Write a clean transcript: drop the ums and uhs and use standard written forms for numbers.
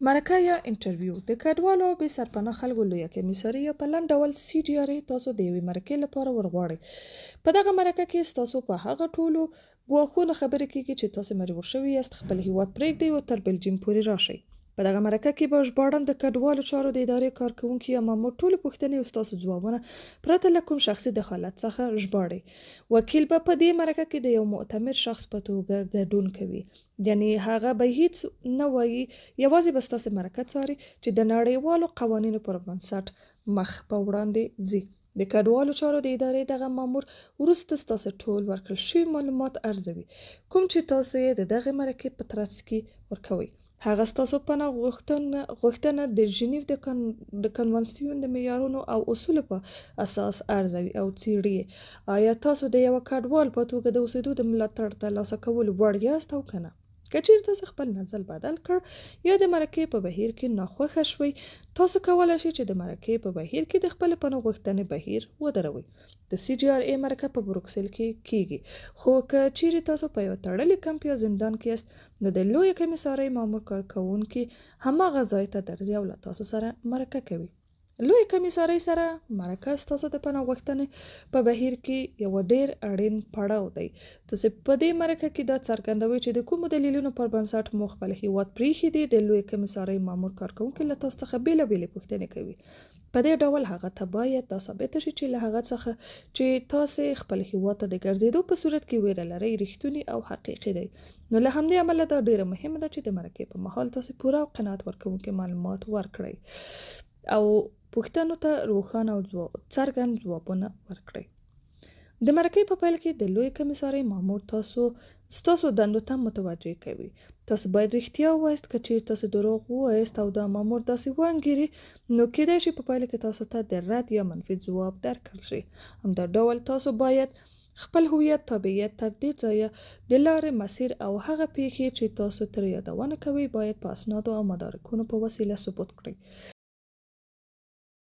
مرکه یا انټرویو د کډوالو او بې سرپناه خلکو لویه کمیساري یا په لنډ ډول سي ډي آر ای تاسو د یوې مرکې لپاره ورغواړي. په دغه مرکه کې ستاسو په هغه ټولو ګواښونو خبرې کیږي چې تاسو مجبور شوي یاست خپل هیواد پرېږدئ او تر بلجیم پورې راشئ. په دغه مرکه کې به ژباړن، د کډوالو چارو د ادارې کارکوونکي یا مامور ټولې پوښتنې او ستاسو ځوابونه پرته له کوم شخصي دخالت څخه ژباړي. وکیل به په دې مرکه کې د یو معتمد شخص په توګه ګډون کوي. یعنی هغه به هیڅ نه وایي، یوازې به ستاسې مرکه څاري چې د نړیوالو قوانینو پر بنسټ مخ په وړاندې ځي. د کډوالو چارو د ادارې دغه مامور وروسته ستاسې ټول ورکړل شوي معلومات ارزوي، کوم چې تاسو یې د دغې مرکې په ترڅ کې ورکوئ. هغه ستاسو پناه غوښتنه د ژنیو د کنوانسیون د معیارونو او اصولو په اساس ارزوي او څیړي یې، آیا تاسو د یوه کډوال په توګه د اوسیدو د ملاتړ ترلاسه کولو وړ یاست او که نه. که چیرې تاسو خپل نظر بدل کړ یا د مرکې په بهیر کې ناخوښه شوئ، تاسو کولای شئ چې د مرکې په بهیر کې د خپلې پناه غوښتنې بهیر ودروئ. د سي جي آر ای مرکه په بروکسل کې کیږي، خو که چیرې تاسو په یوه تړلي کمپ یا زندان کې یاست، نو د لویې کمیسارۍ مامور کارکوونکي هماغه ځای ته درځي او له تاسو سره مرکه کوي. لویې کمیسارۍ سره مرکه ستاسو د پناه غوښتنې په بهیر کې یو ډیر اړین پړاو دی. تاسو په دې مرکه کې دا څرګندوي چې د کومو دلیلونو پر بنسټ مو خپل هیواد پریښی دی. د لویې کمیسارۍ مامور کارکوونکي له تاسو څخه بېلابېلې پوښتنې کوي. په دې ډول هغه ته باید دا ثابته شي چې له هغه څخه چې تاسې خپل هیواد ته د ګرځېدو په صورت کې ویره لرئ رښتونی او حقیقي دی. نو له همدې امله دا ډیره مهمه ده چې د مرکې په مهال تاسې پوره او قناعت ورکوونکي معلومات ورکړئ او پوښتنو ته روښانه او څرګند ځوابونه ورکړئ. د مرکې په پیل کې د لوی کمیسارۍ مامور تاسو ستاسو دندو ته متوجه کوي. تاسو باید رښتیا ووایاست. که چیرې تاسو دروغ ووایاست او دا مامور داسې وانګیري، نو کیدای شي په پایله کې تاسو ته د رد یا منفي ځواب درکړل شي. همدا ډول تاسو باید خپل هویت، تابعیت، تر دې ځایه د لارې مسیر او هغه پیښې چې تاسو ترې یادونه کوئ باید په اسنادو او مدارکونو په وسیله ثبوت کړئ.